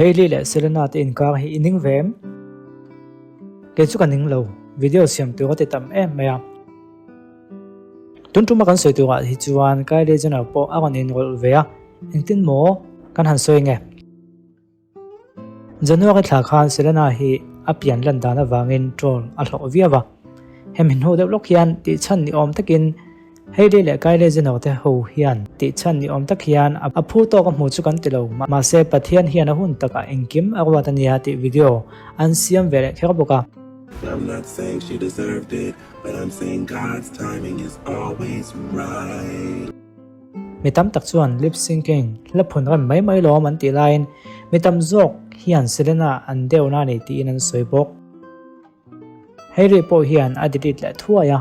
Hailey leh Selena te inkar hi i ning ve em? Kei chu ka ning lo, video siam tur a ti tam em mai a. Tun tuma kan sawi turah hi chuan Kylie Jenner pawh a rawn inrawlh ve a, engtin maw kan han sawi nge? January thla khan Selena hi a pian lan dan avangin troll a hlawh viau a. Hemi hnu deuh lawk hian tihchhan ni awm takin Hailey leh Kylie Jenner te ho hian tihchhan ni awm tak hian a phu tawk a hmu chu kan ti lo, mahse Pathian hian a hun takah engkim a ruat a nia tih video an siam ve leh kher bawk a. I'm not saying she deserved it, but I'm saying God's timing is always right. Mi tam tak chuan lip syncing hla phun rem mai mai lawm an tih laiin mi tam zawk hian Selena an deuhna a ni tiin an sawi bawk. Hailey pawh hian a delete leh thuai a,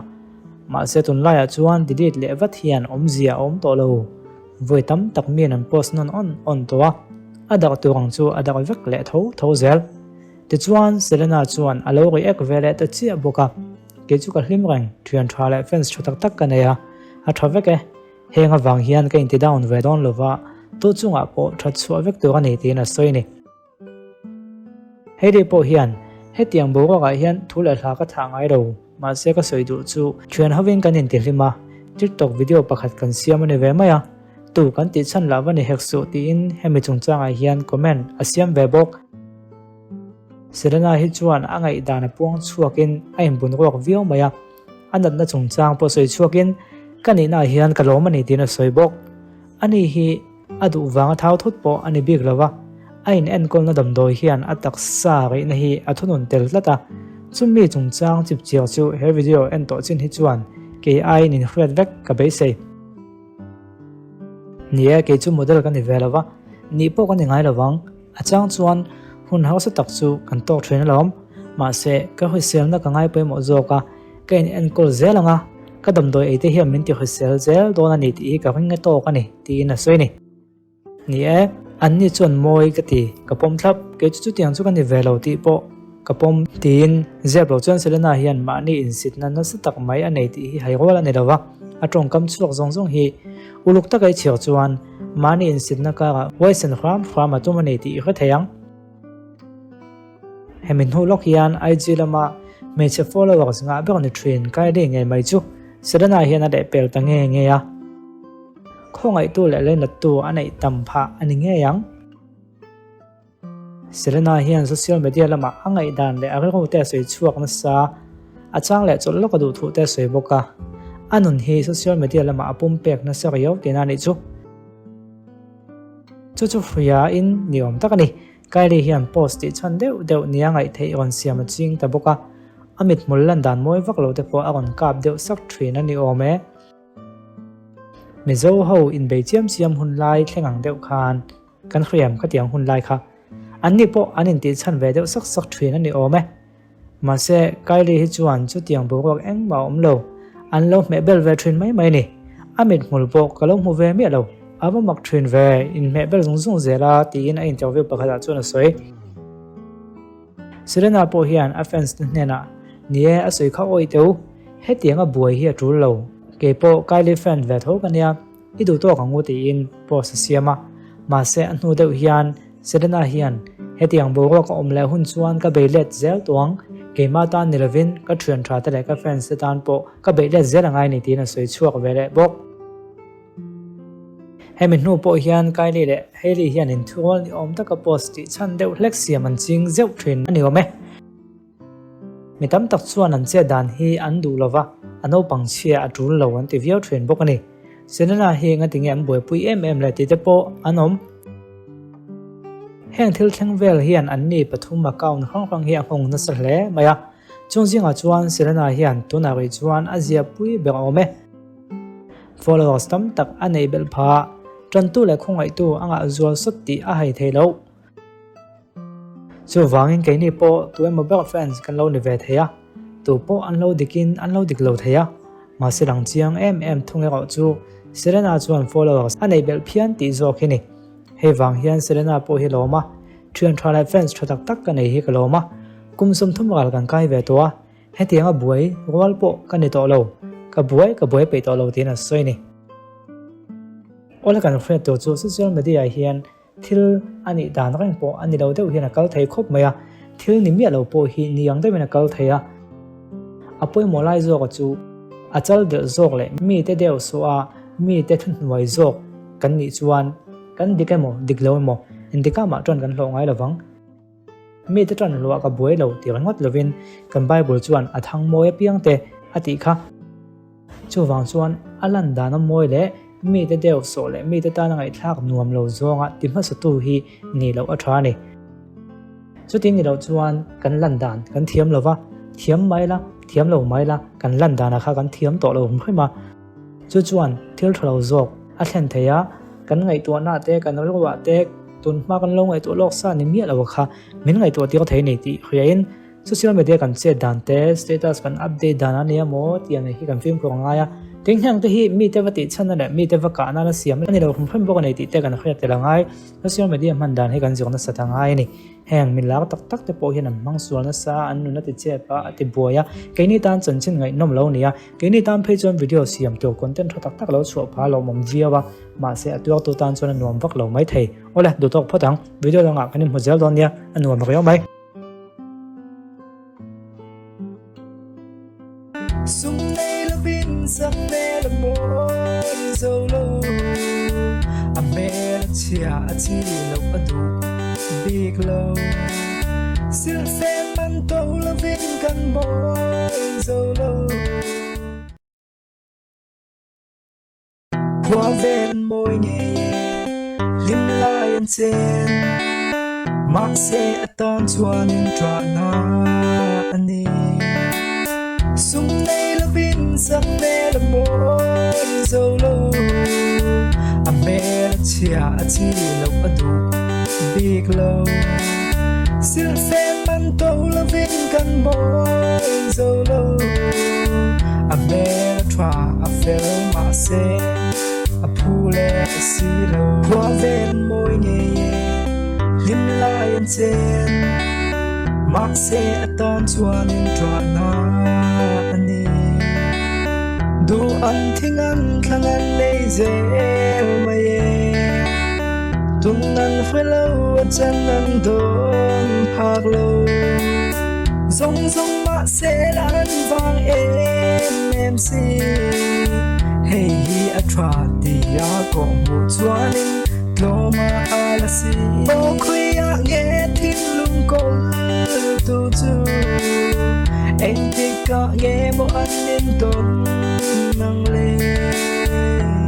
mahse tunlaiah chuan delete leh vat hian awmzia a awm tawh lo. Vawi tam tak miin an post nawn awn awn tawh a, a darh tur ang chu a darh vek leh tho tho zel. Tichuan Selena chuan a lo react ve leh ta chiah bawk a. Kei chu ka hlim reng, thian tha leh fans tha tak tak ka nei a, a tha vek e. Heng avang hian ka inti down ve dawn lova, tu chungah pawh that chhuah vek tur a ni tiin a sawi a ni. Heidi pawh hian, Hetiang boruakah hian thu leh hla ka thah ngai lo, mahse ka sawi duh chu thian hovin kan intihlim a, TikTok video pakhat kan siam a ni ve mai a, tu kan tih chhan lah va ni hek suh tiin hemi chungchangah hian comment a siam ve bawk. Selena hi chuan a ngaihdan a puang chhuakin a inbun ruak viau mai a, a natna chungchang pawh sawi chhuakin ka nihnaah hian ka lawm a ni tiin a sawi bawk. Ani hi a duh vanga thau thut pawh a ni bik lo va, a inenkawlna damdawi hian a taksa rihna hi a thunun tel tlat a, chumi chungchang chipchiar chu he video en tawh chin hi chuan kei aiin inhriat vek ka beisei. Ni e, kei chu model ka ni ve lo va, nih pawh ka ni ngai lo vang. A chang chuan hun hausa tak chu kan tawk thin alawm. Mahse, ka hwiselna ka ngai pawimawh zawk a, ka in enkawl zel ang a, ka damdawi ei te hian min ti hwisel zel dawn a ni tih hi ka ring nge tawk a ni, tiin a sawi a ni. Ni e, anni chuan mawi ka ti, ka pawm thlap, kei chu chutiang chu ka ni ve lo tih pawh ka pawm, tiin zep lo chuan Selena hian mahni insitna nasa tak mai a nei tih hi hai rual a ni lo va, a tawngkam chhuak zawng zawng hi uluk taka i chhiar chuan Mahni insitna karah huaisen hram hram a tum a ni tih i hre thei ang. Hemi hnu lawk hian IG lama hmeichhe followers ngah ber ni thin Kylie ngei mai chu Selena hian a lehpel ta nge nge a. Khawngaihtu leh leinattu a neih tam phah a ni ngei ang. Selena hian social media lamah a ngaihdan leh a rilru te a sawi chhuak nasa, a chang leh chawlh lawk a duh thuh te a sawi bawk a. A nun hi social media lamah a pumpek nasa riau tihna a nih chu. Chu chu hriain ni awm tak a ni. Kylie hian post tih chhan deuh deuh nia ngaih theih rawn siam a ching ta bawk a. A mithmul lan dan mawi vak lo te pawh a rawn kap deuh sak thin a ni awm e. Mizo ho inbei chiam chiam hun lai thleng ang deuh khan Kan hriam khatiang hun lai kha anni pawh an intih chhan ve deuh sak sak thin a ni awm e. Mahse, Kylie hi chuan chutiang boruak engmah a awm lo, an lo hmeh bel ve thin mai mai a ni. A mithmul pawh ka lo hmu ve miah lo, a va mak thin ve, inhmeh bel zung zung zel a tiin a interview pakhatah chuan a sawi. Selena pawh hian a fans te hnenah, Ni e, a sawi kha awih teh u, hetianga buai hi a tul lo, keipawh Kylie fan ve tho ka nia, I duh tawk ang u tiin post a siam a, mahse a hnu deuh hian Selena hian hetiang boruak a awm leh hun chuan ka bei let zel tawh ang, keimah tan ni lovin ka thian tha te leh ka fans te tan pawh ka beih let zel angai ni tiin a sawi chhuak ve leh bawk. Hemi hnu pawh hian Kylie leh Hailey hian inthurual ni awm taka post tih chhan deuh hlek siam an ching zeuh thin a ni awm e. Mi tam tak chuan an chet dan hi an duh lo va, a naupang chhia a tul lo an ti viau thin bawk a ni. Selena hi ngatinge an buaipui em em le tih te pawh an awm. Heng thil thleng vel hian anni pathum account hrang hrang hi a nghawng nasa hle mai a. Chung zingah chuan Selena hian tunah rih chuan a ziahpui ber a awm e. Followers tam tak a neih belh phah, tantu leh khawngaihtu a ngah zual sawt tih a hai thei loh. Chuvangin keini pawh tu emaw ber fans kan lo ni ve thei a, tu pawh an lo dikin an lo dik lo thei a, mahse lang chiang em em thung erawh chu Selena chuan followers a neih belh phian tih zawk hi ni. Hei vang hian Selena pawh hi lawm a, thian tha leh fans tha tak tak ka nei hi ka lawm a, kum 30 ral kan kai ve tawh a, hetianga buai rual pawh ka ni tawh lo, ka buai ka buai peih tawh lo tiin a sawi a ni. Awle kan hriat tur chu social media ah hian. Thil a nih dan reng pawh a ni lo deuh hian a kal thei khawp mai a, thil ni miah lo pawh hi ni ang deuhin a kal thei a. A pawimawh lai zawka chu a chal delh zawk leh mite deuh sawh a mite thuhnuai zawk kan nih chuan kan dik emaw dik lo emaw engtikah mah ṭan kan hlawh ngai lo vang. Mite ṭan hluah ka buai lo ti ringawt lovin kan Bible chuan a thang mawi apiang te a tih kha. Chuvang chuan a lan dan a mawi leh mite deuh sawh leh mite tana ngaihthlak nuam lo zawnga ti hmasatu hi nih loh a tha a ni. Chuti ni loh chuan kan lan dan kan thiam lo va, thiam mai la, thiam lo mai la, kan lan danah kha kan thiam tawh lo hrim hrim a. Chu chuan thil tha lo zawk a thlen thei a, kan ngaihtuahna te, kan rilruah te, tun hma kan lo ngaihtuah lawk sa ni miah lo kha min ngaihtuah tir thei a ni tih hriain Social media kan chet dan te, status kan update dan a nia maw tih ang hi kan fimkhur a ngai a. Tin heng te hi mite va tih chhanna leh mite va kah nana siam a ni lo hrim hrim bawk a ni tih te kan hriat tel a ngai. Social media hman dan hi kan zir nasat a ngai a ni. Heng mi lar tak tak te pawh hian an hmang sual nasa, an nun a ti chep a, a ti buai a. Keini tan chanchin ngaihnawm lo nia. Keini tan phei chuan video siam tur content tha tak tak lo chhuah phah a lawmawm viau a, mahse a tuartu tan chuan a nuam vak lo maithei. Awle, duhtawk phawt ang. Video dangah kan inhmu zel dawn nia, a nuam riau mai. Sum nei lovin sak hmel a mawi zo lo, a hmel a chhia a chi loh a duh bik lo. Silhfen man to lovin kan mawi zo lo. Khua vel mawi ngei e, hlim lai an chen. Mahse a tan chuanin ṭahna a ni. Sum nei lovin sak hmel a mawi zo lo. A hmel a chhia a chi loh a duh bik lo. Silhfen man to lovin kan mawi zo lo. A hmel a tha a fel mahse a phu leh a si lo. Khua vel mawi ngei e, hlim lai an chen. Mahse a tan chuanin ṭahna a ni. Duh an thing an thlang an nei zel mai e. Tun an hre lo a chan an dawn phak lo. Zawng zawng mahse an vang em em si. Hei hi a tha tia kawhhmuh chuanin tlawma a la si. Aw khawiah nge thinlung kawl tu chu engtikah nge maw an in tawn ang le.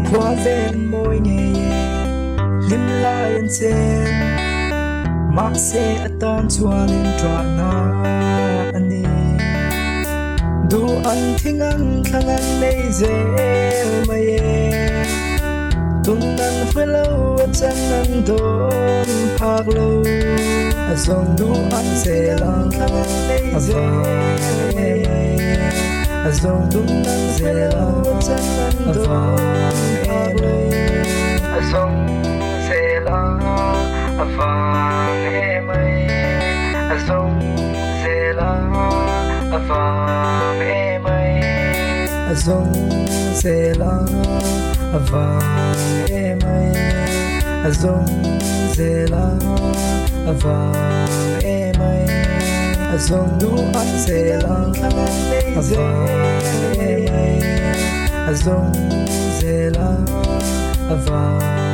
Khua vel mawi ngei e, hlim lai an chen. Mahse a tan chuanin ṭahna a ni. Duh an thing an thlang an nei zel mai e. Tun an hre lo a chan an dawn phak lo. A zawng duh an zel an thlang an nei zel mai e. A zawng tun an hre lo a chan an dawn phak lo. A zawng zel a a vang emai. A zawng zel a a vang emai. A zawng zel a a vang emai. A zawng zel a a vang emai. A zawng duh an zel a a vang emai. A zawng zel a a vang.